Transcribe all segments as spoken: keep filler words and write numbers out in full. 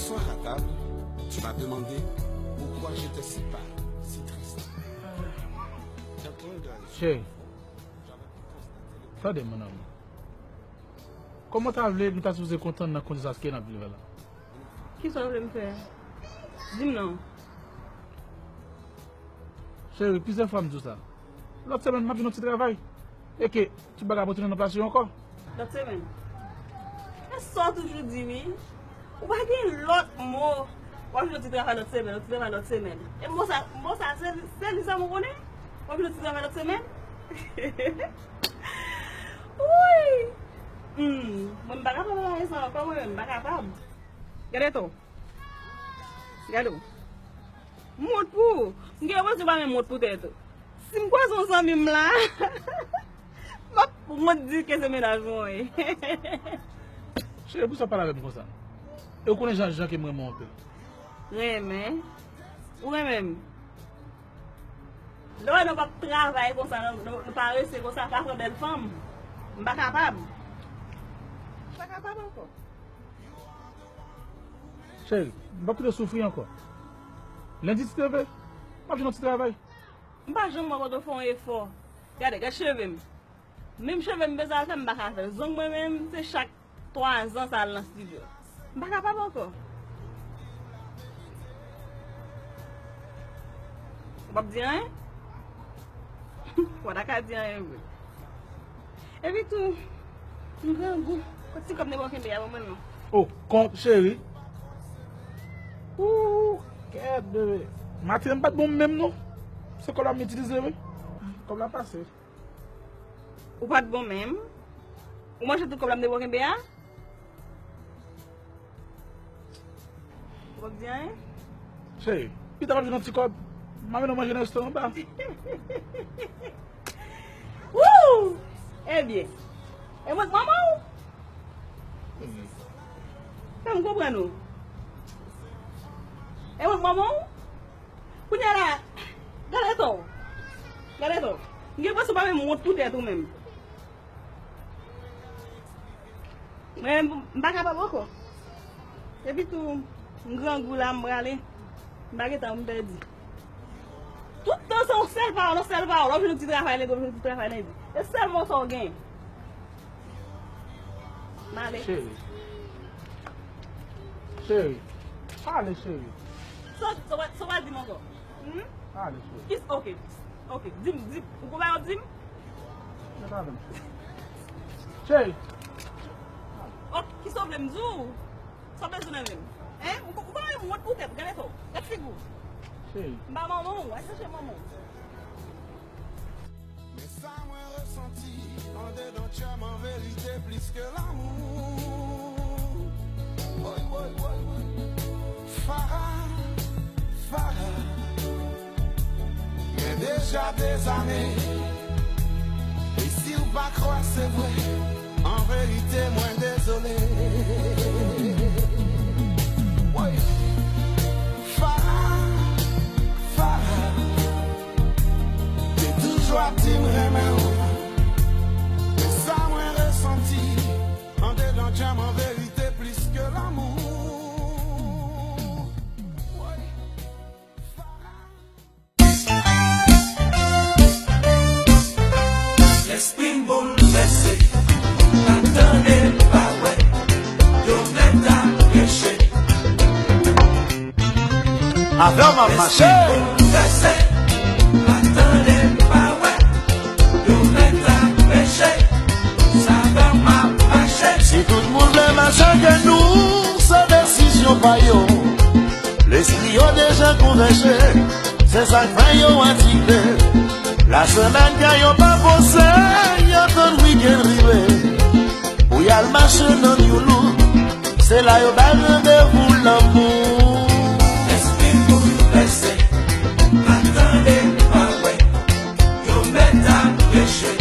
Soir à table, tu m'as demandé pourquoi j'étais si pâle, si triste. Cheri, tande mon amour. Kòman w ta vle nou ta sipoze kontan nan kondisyon sa ke n ap viv la? Kisa w vle m fè? Di m non. Cheri, plizyè fwa m di w sa. Lòt semèn, m ap jwenn yon ti travay. E ke tout bagay ap retounen nan plas yo ankò. Lòt semèn? E sa w toujou di wi. Ou pa gen lòt mo. W ap jwenn yon ti travay lòt semèn, yon ti travay lòt semèn. E mo sa, mo sa, se, se li sèlman w konnen? W ap jwenn yon ti travay lòt semèn? Wouy! Hmm, mwen m pa kapab ak bagay sa ankò mwen menm, m pa kapab. Gade to. Gade w. Mont pou ou. M gen enpresyon w pa menm mont pou tèt ou. Si m kwaze yon zanmi m la, m ap wont di ke se mennaj mwen w ye. Cheri, poukisa w pale avè m konsa? E w konnen jan, jan ke m renmen w anpil. Renmen? Ou renmen m? Lè w wè nou p ap travay konsa, nou, nou, nou parese konsa, pa pran bèl fanm. M pa kapab. M pa kapab ankò. Cheri, m p ap kite w soufri ankò. Lendi ti leve, m ap jwenn yon ti travay. M pa janm wè kote w fè yon efò. Gade, gad cheve m. Menm cheve m bezwen al fè, m pa ka fè l. Zong mwen menm, se chak twa zan sa al nan estidyo. M pa kapab ankò. Ou p ap di anyen? Ou pa ta ka di anyen vre. Epi tou, m grangou. Kot ti kòb m te ba w kenbe a, ban mwen l non. O, kòb, cheri. Ooh, kèt, bebe. Maten an m pa t bon menm non. Se kòb la m itilize wi. Kòb la pase. Ou pa t bon menm? Ou manje tout kòb la m te ba w kenbe a? Ou p ap di anyen? Cheri, pita m ap jwenn yon ti kòb. M ap mennen w manje nan restoran anba. Wouw! Ebyen, e mwen k manman w? Fè m konprann ou. E mwen k manman w? Kounye a la, gade to. Gade to. M gen enpresyon w pa menm wont pou tèt ou menm. Mwen, m pa kapab ankò. Epi tou, m grangou la, m prale. M pa gen tan pou m pèdi. Tout tan se yon sèl pawòl, yon sèl pawòl. W ap jwenn yon ti travay lendi, w ap jwenn yon ti travay lendi. E sèl mo sa w gen. M ale. Cheri. Cheri. Ale, cheri. Sa, sa w pral di m ankò? Hmm? Ale, cheri. Kis, ok. Ok. Di m, di m. Ou gon bagay w ap di m? Mete avè m, cheri. Cheri. Ok, kisa w vle m di w? Sa w bezwen nan men m? Hein? Ou, ou pa wè m wont pou tèt, gade to. Gad figi w. Cheri. M pa manman w, al chèche manman w. Men sa mwen resanti andedan tchè m an verite plis ke lanmou. Woy, woy, woy, woy. Farah, Farah. Gen deja dezane. E si w pa kwè se vre, an verite mwen dezole. Woy. Farah, Farah. Te toujou ap di m renmen w. Men sa mwen resanti andedan tchè m an verite plis ke lanmou. Woy. Farah. Lespri m boulvèse, m pa tande, m pa wè, yo mèt ap preche. Avè w m ap mache. Lespri m boulvèse, m pa tande, m pa wè, yo mèt ap preche. S avè w m ap mache. Si tout moun vle mache ak nou, se desizyon pa yo. Lespri yo deja konvèje, se sa k fè yo atire. Lasemèn, kè yo pa poze, yo tann wikenn rive. Pou y al mache nan New Look, se la yo bay randevou lanmou. Lespri m boulvèse, m pa tande, m pa wè, yo mèt ap preche.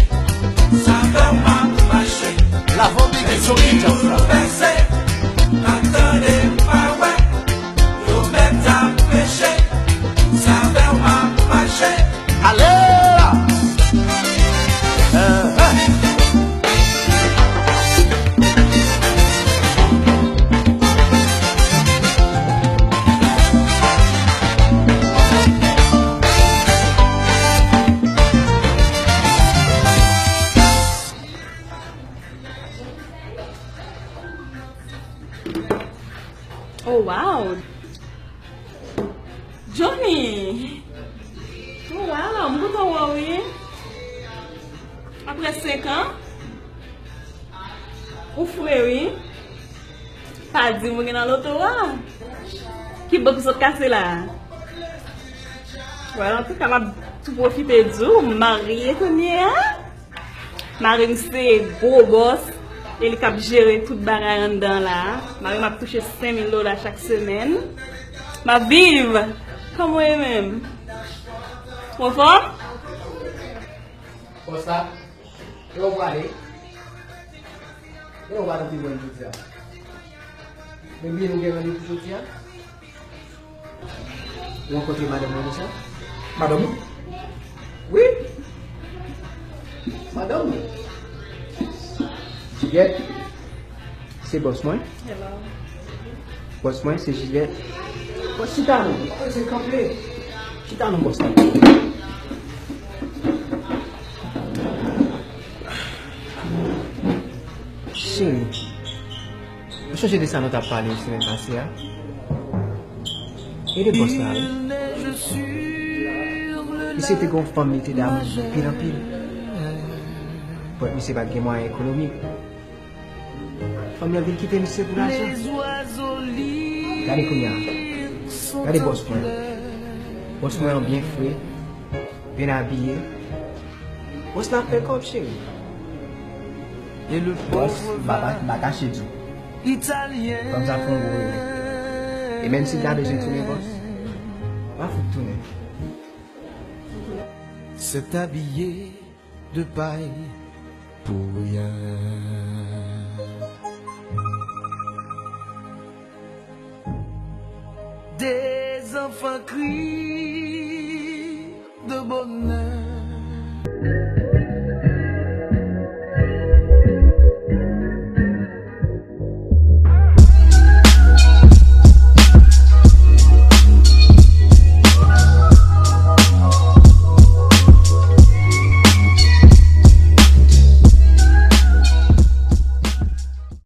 S avè w m ap mache. Lavo Biggie, Joe Kitty, sa. Bouleverse, pa tande, pa wè. Yo mèt ap preche. S avè w m ap mache. Ale la! Eh, eh. Oh, wow! Johnny! Oh, wow! M kontan wè w, wi. Apre senk an, ou fre, wi. Pa di m ou gen nan loto a. Ki bank ou sot kase la? Well, antouka, m ap tou pwofite di w, m marye kounye a. Mari m se gwo bòs, e li k ap jere tout bagay anndan la. Mari m ap touche senk mil dola chak semèn. M ap viv! Kòman w ye menm? Ou anfòm? Bòs la, e w prale? E w pa t anvi wè m jodi a? Men byen nou gen randevou jodi a? Ou rankontre madanm mwen deja? Madanm ou? Wi. Madanm mwen. Juliette, se bòs mwen. Hello. Bòs mwen, se Juliette. Bòs, chita non. Pa rete kanpe. Chita non, bòs la. Cheri, ou sonje de sa nou t ap pale semèn pase a? E de bòs la, wi. Misye te gen yon fanm li te damou anpil, anpil. But misye pa t gen mwayen ekonomik. Fanm nan vin kite misye pou lajan. Gade kounye a. Gade bòs mwen. Bòs mwen an byen fre. Byen abiye. Bòs la fè kòb, cheri. Bòs, m pa, pa, m pa kache di w. Fanm sa fè yon gwo erè. E menm si l ta bezwen tounen, bòs, m pa fout tounen. S'est habillé de paille pour rien. Des enfants crient de bonheur.